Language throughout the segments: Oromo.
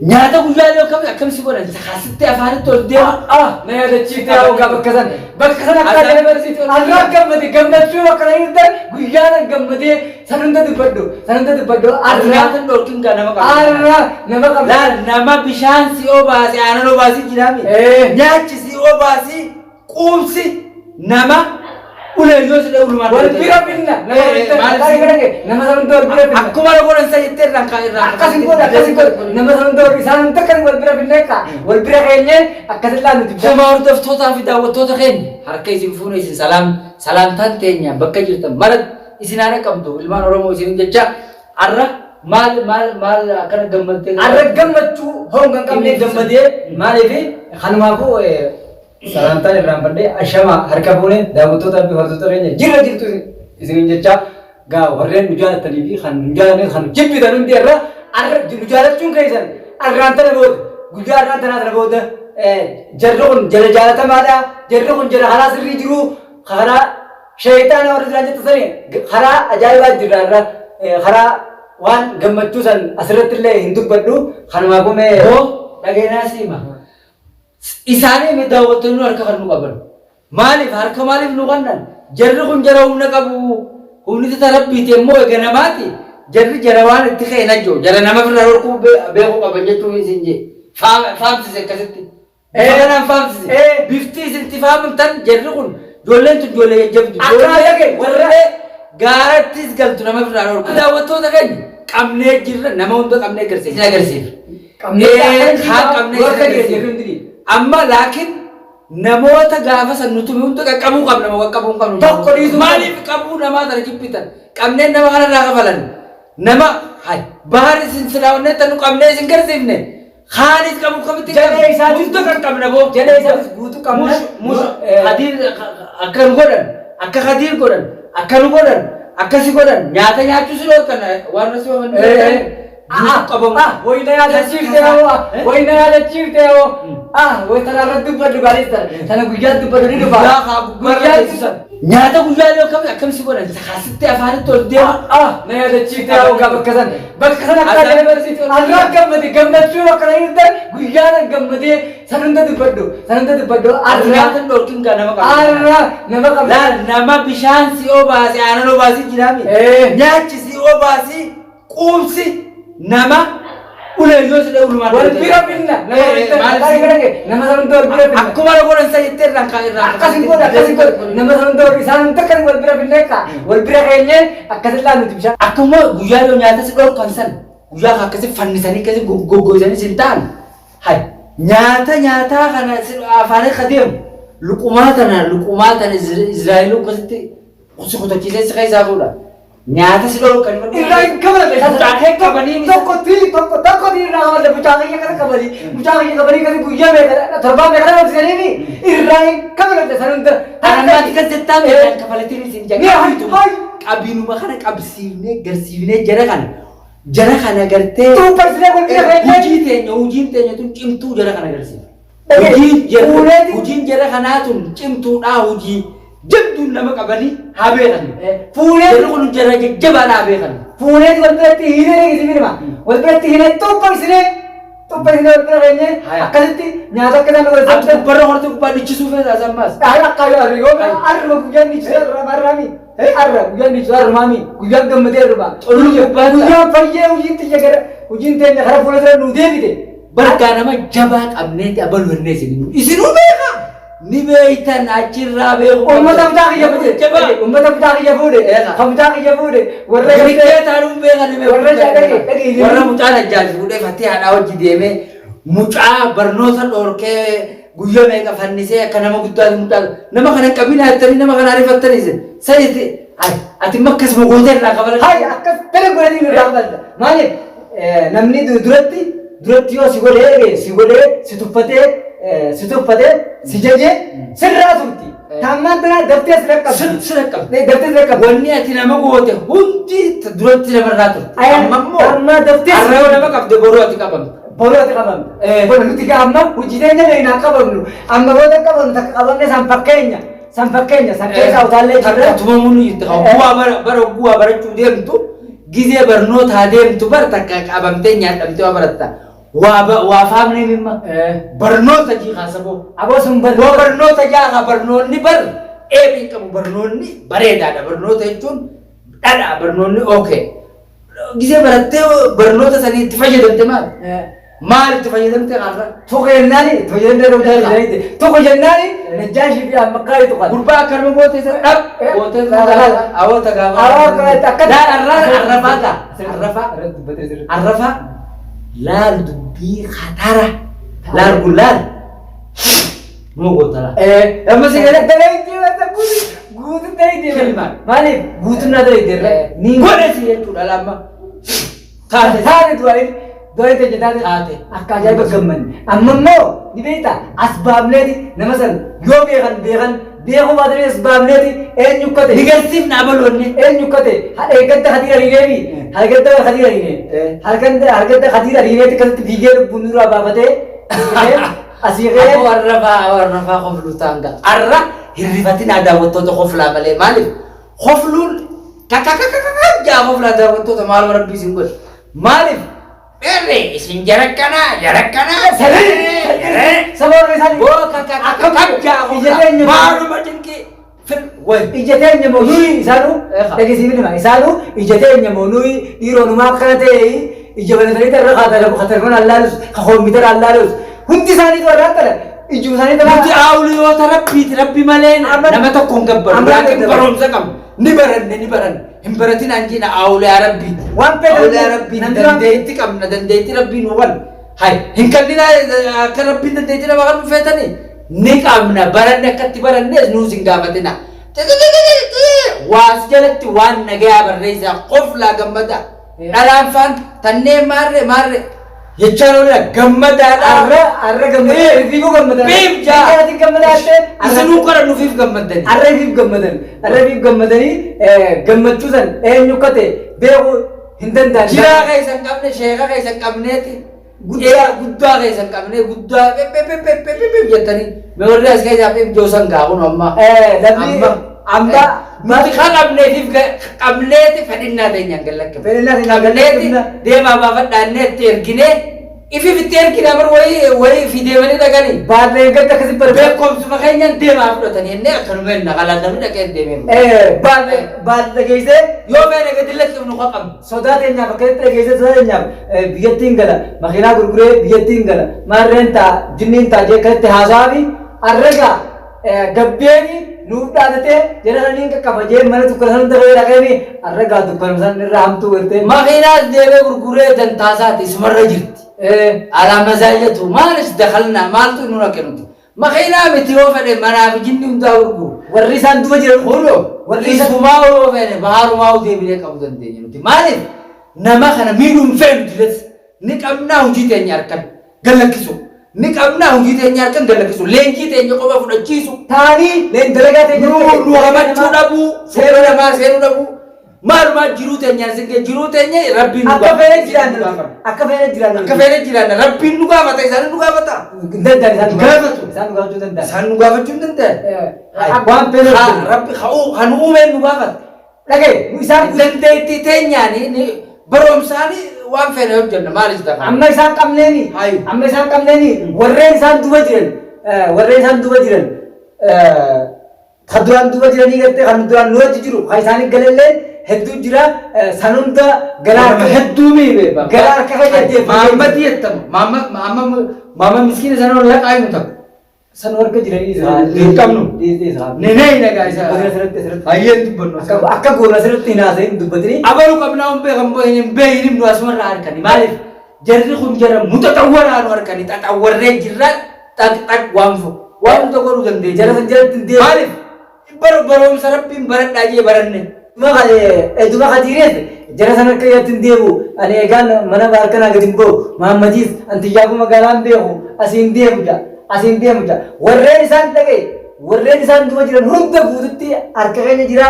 Nyaata guyyaa yoo akkam akkam si godhan kaasitti afaanitti ol deema. Ah, na yaadachiifte yaa ogaa bakka san. Bakka san akka ajaa'iba arraa gammade gammachuu bakka san hunda guyyaa san gammadee san hunda dubbadhu san hunda dubbadhu Ati arraa nyaata hin dhorkin gaa nama qabda. arraa nama qabda. Laal nama bishaan si obaase aanan obaasi jiraami. Eh. Nyaachi si obaasi quubsi nama ulee yoo si ulumaan. Wal bira finna nama Eh, maal si- nama san hunda wal bira finna. Akkuma godhan sa jettee irraan kaa irraan. Akkas hin godhe akkas hin godhe nama san hunda wal isaan hunda kan wal bira finne ka wal bira keenye akkas illaa nuti bishaan. Jama hordoftootaa fi daawwattoota keenya harka isin fuune isin salaam salaamtaan teenya bakka jirtan maratti isin haadha qabdu ilmaan Oromoo isin jecha arra maal maal maal akkana gammaddee Arra gammachuu honga hin qabne gammadee maaliif kanumaafuu salaamtaan irraanfadhee ashama harka fuune daawwattootaa fi hordoftoota keenya jirra jirtu isiniin jecha gaa warreen nu jaalattanii fi kan nu jaalanne kan nu jibbitan hundi irra arra nu jaalachuun keessan arraan tana booda guyyaa arraan tanaa tana booda jarri kun jala jaalatamaadha jarri kun jala karaa sirrii jiru karaa sheeyxaana warri jiraan jettu sani karaa ajaa'ibaa jirra irra karaa waan gammachuu san asirratti illee hin dubbadhu kanumaafuu mee Boo dhageenyaa siima. Isaanii mi daawwattoonni harka kan nu qaban. Maaliif harka maaliif nu kannan? Jarri kun jara humna qabu. Humni tata rabbiiti immoo eega namaati. Jarri jara waan itti ka'e najjo. Jara nama ofirraa dhorkuu beekuu qaban jechuun isin jee. Faamsise akkasitti. Bifa kanaan faamsise. Bifti isin itti faamamtan jarri kun ijoolleen tun ijoollee jajjabdu. Akka dhage warra Ijoollee gaarattis galtu nama ofirraa dhorku. Daawwattoota keenya qabnee jirra nama hunda qabnee agarsiisa. Isin agarsiifna. Qabnee Kaan qabnee isin warra agarsiifna. hundi Amma laakiin namoota gaafa san nuti hunda qaqqabuu qabna moo qaqqabuu hin qabnu. Tokko dhiisuu Maaliif qabuu namaa tana jibbitan? Qabneen nama kanarraa kafalan. Nama hay bahar isin silaa onnee tanu qabnee isin garsiifne. Kaanis qabu kamitti Jalee isaatis hunda kan qabna boo. Jalee isaatis guutuu qabna. Mush mush Eh. Khadiir akka nu godhan akka Khadiir godhan akka nu godhan akkasi godhan nyaata nyaachuu si dhorkan waan nasi waan qabamu. Ah, wayina yaadachiifte hoo, wayina yaadachiifte hoo. Ah, way tana irratti dubbadhu gaarii tana. Tana guyyaa dubbadhu ni dhufa. Guyyaa haa gubbaarra Guyyaa teessisan. Nyaata guyyaa yoo akkam akkam si godhan kaasitti afaanitti ol deema. Ah, na yaadachiifte hoo gaa bakka san. Bakka san akka ajaa'iba arraa gammade gammachuu bakka san hunda guyyaa san gammadee san hunda dubbadhu san hunda dubbadhu Ati arraa nyaata hin dhorkin gaa nama qabda. arraa nama qabda. Laal nama bishaan si obaase aanan obaasi jiraami. Eh. Nyaachi si obaasi quubsi nama ulee yoo si ulumaan. Wal bira finna nama maal si- nama san hunda wal bira finna. Akkuma godhan sa jettee irraan kaa irraan. Akkas hin godhe akkas hin godhe nama san hunda wal isaan hunda kan wal bira finne ka wal bira keenye akkas illaa nuti bishaan. Akkuma guyyaa yoo nyaata si dhorkan san guyyaa akkasi fannisanii akkasi goggoysanii sin ta'an hay nyaata nyaataa kana afaanii ka deemu luqumaa tana luqumaa tana Israa'eluu akkasitti si kutachiisee si keessaa fuudha. Nyaata si dhorkan. Irraa hin kaballe. Mucaa kee qabanii Tokko tii tokko tokko tii irraa kaballe mucaa kiyya kana qabanii mucaa kiyya qabanii kasi guyyaa meeqa torbaan meeqa nama obsisanii irraa hin kaballe san hunda. Anammaatti kan jettaa meeqaan kafalatiin isin Ni hay hay. Qabiinuma kana qabsiifnee garsiifnee jara kana jara kana gartee Tuuppasnee wal bira keenye. hojii teenya hojiin teenya tun cimtuu jara kana agarsiifna. Dhagee, Hojiin jara fuuleeti. hojiin jara kanaa tun cimtuudhaa hojii jabduun nama qabanii haa beekan. Fuulee Jarri kun jara jajjabaadha haa beekan. fuuleeti wal biratti hiinee isin firma wal biratti hiinee tuuppasnee tuuppasnee wal bira keenye Haya. akkasitti nyaata akka isaan wal Ati gubbarra horte gubbaa dhichisuu feetaa sammaas. Ay, akka arri yoo arruma guyyaan ni jira arra arrami. Arra guyyaan ni jira arrumami. Guyyaan gammadee arruma. Xoluu gubbaa ta'a. Guyyaan fayyee hojiin tiyya gara hojiin teenya karaa fuula dura nu deebite. Bargaa nama jabaa qabneeti abaluu hennee isin. Isinuu beekaa. Ni beeytan achirraa beeku. Uummata mucaa kiyya fuudhe. Jabaa. Uummata mucaa kiyya fuudhe. Eega. Kan mucaa kiyya fuudhe. Warra Rikkee taanuu beekan ni beeku. Warra dhage dhage. Warra mucaa dajjaal fuudhee fattee haadhaa hojii deemee mucaa barnoota dhoorkee guyyaa meeqa fannisee akka nama guddaa mucaa nama kana hin qabinaa jettanii nama kana ariifattanii sayiti ati immoo akkasuma gootee irraa qabala. Hay akkas tele godhanii nu irraa qabalta. Maaliif namni duratti duratti yoo si godhee si godhee si tuffatee si tuffatee si jajee sirraa turti. Taammaan tanaa daftee si rakkabdi. Si rakkabdi. Daftee si rakkabdi. Wanni ati nama goote hundi duratti namarraa turte. Amma immoo Amma daftee si har'a yoo nama qabde boruu ati qabamte. Boruu ati qabamte. Boru nuti gaa amma hojii teenya beeknaa qabamnu. Amma booda qabamnu takka qabamne san fakkeenya. San fakkeenya san keessaa utaallee jirra. Takka tumamuun nu jirti. Bu'aa bara bara bu'aa barachuu deemtu gizee barnootaa deemtu bar takka qabamtee nyaadhamtee waa baratta. Waa faamnee mimma. Barnoota jii kaasaboo. Aboo sun Yoo barnoota. Barnoota jaaha, barnoonni bar eebii qabu, barnoonni bareedaadha. Barnoota jechuun dhadhaa, barnoonni okay. Gisee barattee barnoota sanii itti fayyadamte maal? Maal itti fayyadamte har'a? Tokko jennaani itti fayyadamtee ta'uu dandeenya. Tokko jennaani Najjaashii fi Ammakkaa tuqan. Gurbaa akkanuma goote isa dhab goote awwata gaafa. Awwa akka Laal arraa arrafaa ta'a. Arrafaa Irratti dubbatee sirriitti. Arrafaa laal dubbii katara laal kun laal nuu goota laal. Amma si galee dalaydee wanta guutu guutu dalaydee. Kilma. Maaliif guutummaa dalaydee irra ni Godhe si jechuudha lamma. Taate. Taate du'aayin du'aayin teenya taate. Taate. Akka ajaa'iba gammanne. Amma immoo ni beektaa as baafneeti nama san yoo beekan beekan beekuu baatanii as baafneeti eenyu akka ta'e. Ni garsiifna abaloonni. Eenyu akka ta'e haadha eeggatta Khadiir Ariineefi hargadda Khadiir Ariinee hargadda Khadiir Ariineeti akkasitti fiigee lubbuun nurraa baafatee asii ka'ee. Aboo arrafaa arrafaa kofluu ta'an ga'a. Arra hirrifatinaa daawwattoota, koflaa malee. Maaliif kofluun kakakakaka jaa koflaa daawwattoota, maal rabbii isin godhe? Maaliif dheerre isin jarakkanaa jarakkanaa? Saba warra isaanii Boo kakakakaka jaa ija koflaa teenya maaluma dinqii fil way. Ija teenya moo nuyi isaanuu Eegaa. dhageessiifni hima isaanuu ija teenya moo nuyi dhiironumaa akkana ta'e ija banatanii irra kaatan ka telefoona allaalus ka koompitara allaalus hundi isaaniitu irraa kana ijuma isaanii Nuti awliyoota rabbiiti, rabbi malee nama tokko hin gabbaru. Amma Laakiin barumsa qabna. Ni baranne, ni baranne. Hin baratin anjiina awliyaa rabbiiti. Waan fedhan Awliyaa rabbiiti. Namni waan- Dandeetti qabna, dandeetti rabbii nu wal. Hay hin kallinaa akka rabbiin dandeetti nama kan dhufeetanii ni qabna, baranne, akkatti barannes nuus hin gaafatina. Waas jalatti waan nagayaa barreessaa, qoflaa gammada. Dhalaan faan tannee maarre maarre jechaan oola gammadaadha. Arra arra gammadan ifiifuu gammadan. Biif jaa. Akkaatiin gammadaatte. Isinuu qara nufiif gammaddanii. Arra ifiif gammadan arra ifiif gammadanii gammachuu san eenyu akka ta'e beekuu hin danda'an. Jiraa keessa hin qabne, sheeka keessa hin qabneeti. Guddaa guddaa keessa hin qabne, guddaa pepepepepepe jettanii. Mee warri as keessaa fi joosan gaa kun amma. Namni amma Nuti kan qabneetiif qabneeti fedhinnaa teenyaan gallakkifne. Fedhinnaa teenyaan Qabneeti gallakkifna. Deemaa baafadhaannee itti erginee ifiif itti ergina bar wayii wayii fi deemanii dhaqanii. Baallee gadda akkasi barbaadu. Beekumsuma keenyaan deemaa fudhatanii jennee akkanuma jenna kalaan namni dhaqee deemee. Baallee baallee dhageessee Yoo feene gadi lakkifnu kan qabnu. Sodaa teenyaaf akkasitti dhageessee sodaa teenyaaf biyyattiin gala makiinaa gurguree biyyattiin gala maarreen ta'a jinniin ta'a jee akkasitti haasa'aa fi arragaa gabbeeni nuuf dhaadatee jara saniin qaqqaba jee mana dukkana san hunda dhaqeeni arragaa dukkana san irraa hamtuu gartee. Makiinaas deemee gurguree dantaasaati isumarra jirti. Alaa mazaayyatu maalis dakalnaa maaltu nu rakke nuti. Makiinaa miti, yoo fedhe manaa fi jinni hundaa gurguru. Warri isaan duba jiran Kunoo warri isaan isumaa yoo fedhe bahaarumaa deebinee qabu dandeenya nuti. Maaliif nama kana miidhuu hin feenu diles ni qabnaa, hojii teenya harkan gallakkisu. Ni qabnaa, hojii teenya harkan gallakkisu. Leenjii teenya qofa fudhachiisu. Ta'anii leen dalagaa teenya Nu hamachuu dhabuu, seera namaa seenuu dhabuu. Maalumaa jiruu teenya argee jiruu teenya rabbiin nu akka gaafata. fedhe jiraanna, akka fedhe jiraanna. Akka fedhe jiraanna, rabbiin nu gaafata, isaan nu gaafata. Hin danda'an isaan nu Gaafatu. Isaan nu gaafachuu danda'an. Isaan nu gaafachuu hin danda'an. Waan fedhe Rabbi kan uumeen nu gaafata. Dhagaye nu isaan Dandeettii teenyaanii ni barumsaanii waan fedhe hojjenna maalis dafa. Amma isaan qabneeni Hayu. Amma isaan qabneeni warreen isaan duba jiran warreen isaan duba jiran kan duraan duba jiranii gartee kan duraan nu wajji jiru kan isaanii galallee hedduu jira san hunda galaa Nama hedduu miidhe. Gara harka keenya deeffate. Maammad jettama. Maamma maamma maamma miskiina sana ol laqaa himu takka. San harka jiranii Hin qabnu. Dhiisni Ne ne nagaa isa. Asirratti asirratti Hayyeen dubbannu. Akka akka goona asirratti hin haasa'in dubbatini. Abaluu qabnaa hin beekan hin beekin nu asumarraa harkani. Maaliif jarri kun jara muxaxawwaraa nu harkani xaxawwarree jirra xaq xaq waan fu waan hunda godhuu dandeenya. Jara san jalatti hin deemu. Maaliif barumsa rabbiin baradhaa jee baranne. Duma katiireef jara san harka jalatti hin deemu. Ani egaan mana harkanaa gadi hin ba'u. Mahammadiis antiyyaafuu magaalaan beeku asiin deemu jaa. Asiin deemu jaa. Warreen isaan dhagaye warreen isaan duba jiran hunda guututti harka keenya jira.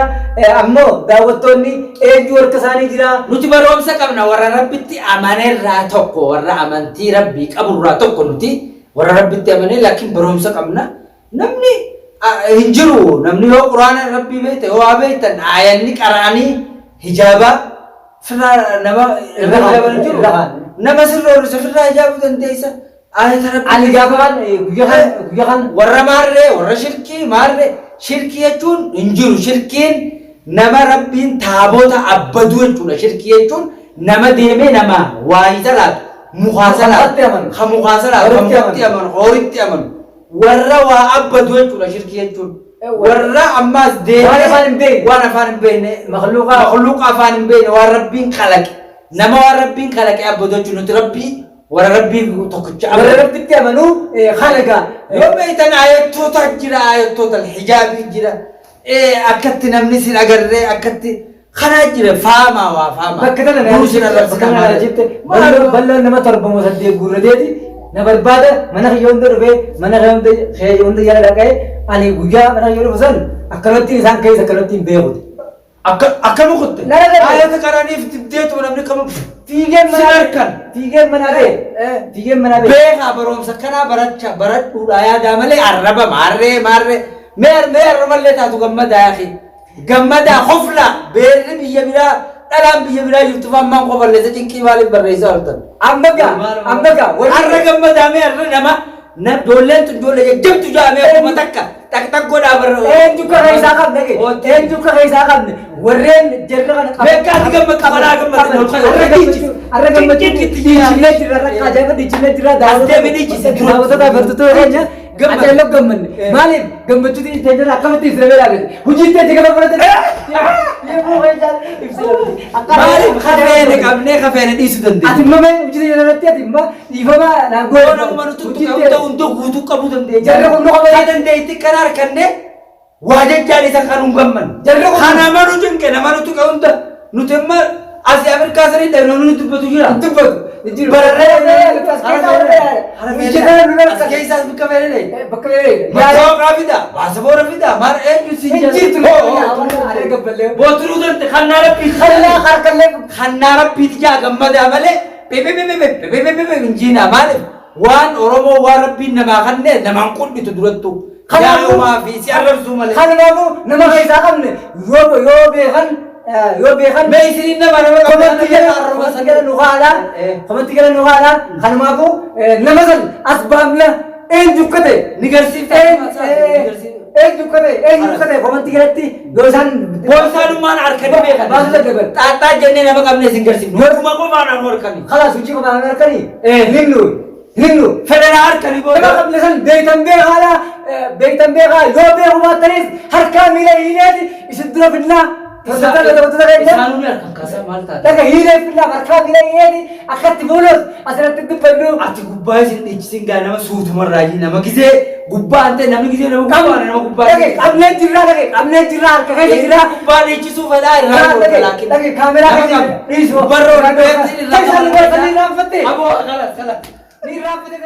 Ammoo daawwattoonni eenyu harka isaanii jira. Nuti barumsa qabna, warra rabbitti amanerraa tokko, warra amantii rabbii qaburraa tokko, nuti warra rabbitti amanee laakiin barumsa qabna. Namni hin jiru, namni yoo quraana rabbii beekte yoo waa beektan aayanni qara'anii hijaabaa firraa nama irra dabalan jiru. Irra kaan. Nama sirra ofirraa hijaabuu dandeessa. Ayata Rabbii. Ani gaafa kan guyyaa kan Warra maarree, warra shirkii maarree, shirkii jechuun hin jiru. Shirkiin nama Rabbiin taabota abbaduu jechuudha. Shirkii jechuun nama deemee nama waa isa laatu, mukaa salaatu, Mukatti amanu. ka mukaa salaatu, ka Horitti mukatti amanu, horitti amanu. Warra waa abbadu jechuudha shirkii jechuun. Warra ammaas deemee Waan afaan hin beekne. Waan afaan hin beekne. Makhluuqa afaan hin beekne, waan Rabbiin kalaqe. Nama waan Rabbiin kalaqe abbadu jechuudha. Nuti Rabbii, warra Rabbii tokkicha Warra abbadu. Rabbitti amanuu kana gaa. Yoo beektan ayattoota jira, ayattoota hijaabii jira. Akkatti namni sin agarree akkatti kanaa jira, faamaa waa faamaa. Bakka tana Nuu sin arrabsina bakka tana malee. jette bal'oon nama 7 moo 8 guurrateeti na barbaada. Mana kiyya hunda dhufee, mana kiyya hunda jala dhaqee, ani guyyaa mana kiyya dhufu san akkanatti isaan keessa akkanatti hin beekuti. Akka akkama kutte. Nara gadi. Ayata qaraniif dibdeetu namni kama Fiigeen sin mana harkan. Fiigeen mana bee. Fiigeen mana bee. Beekaa, barumsa kanaa baracha baradhuudha yaadaa malee arraba maarree maarree mee mee arraballee taatu gammadaa, yaaqi gammadaa kofla. Beerri biyya biraa, dhalaan biyya biraa jirtu ammaan kofalleessa. Cinqii maaliif barreessaa ooltan? Amma gaa warri Arra gammadaa. Mee arra nama na ijoolleen tun ijoollee jajjabtu jaamee akkuma takka tak tak godhaa barra. Eenyu akka keessaa qabne, eenyu akka keessaa qabne, warreen jarra kana qaban. Beekaati gammadu, karaa gammadu. Arra gammachuu dhiichinee jirra, arra ajaa'iba dhiichinee jirra. As deebii dhiichise dura. Daawwattoota agartoota keenya, ajaa'ila gammanne. Maaliif gammachuu teenya irra akkamitti ibsina beelaa hojii teenya gama fudhate. Maaliif kafeene qabnee kafeene dhiisuu dandeenya? Ati immoo mee hojii teenya irratti ati immoo dhiifama naan Yoo godhe. namuma nuti tuttuqe hunda guutuu qabuu dandeenya. Jarri kun nu qaba. Ka dandeetti kana harkanne waa jechaan isa kan hin gammanne. Jarri kun- Kan nama nu cinqe, nama nu tuqe hunda nuti amma asii Afrikaa sanii dhabne nu dubbatu jira. Dubbatu. Bararree. As keessa As keessaas bakka feene. Bakka feene. Matooqaa fida, baasaboora fida, maal eenyu si Hin jirtu. Bootiruu dante kannaa rabbiiti. Kallaa harkallee. Kannaa rabbiiti jaa gammadaa malee pepepepepepepepepe injiinaa. Maaliif waan Oromoo waan Rabbiin namaa kannee namaan qudhitu durattu. Yaalumaa fi si arrabsuu malee. Kanaafuu nama keessaa qabne yoo beekan Mee isiniin nama nama Commentii jala nu haala, commentii jala nu haala. Kanaafuu nama san as baafna, eenyu akka ta'e Ni garsiifta. Eenyu akka ta'e, eenyu akka ta'e commentii jalatti yoo isaan Boonsaanummaan harkanii beekan. Baasuu dadhaban. Xaaxxaa jennee nama qabne isin garsiifnu. Walumaa qofaan anu harkanii. Kalaas, hojii qofaan harkanii hinnu hinnu. Fedhanaa harkanii Nama booda. qabne san beektan beekaadha, beektan beekaa. Yoo beeku baattanis harkaa miila hiineeti isin dura finnaa. Isaanuu ni harkan kaasaa maal taate? Dhaga hiilee finnaa, harkaa miila hiineeti akkatti fuulus asirratti dubbannu. Ati gubbaa isin dhiichisin gaa, nama suutumarraa nama gisee gubbaa hin ta'e, namni gisee nama gubbaa, nama gubbaa. Dhage qabnee jirraa, dhage qabnee jirraa, harka keessa jirraa. Gubbaa dhiichisuu fedhaa irraa Dhage laakiin. dhage kaameraa keessa dhiisu. Gubbarra ol beektiin irraa. Keessan ni irraanfatte. Aboo kalas kalas. Ni irraanfatte.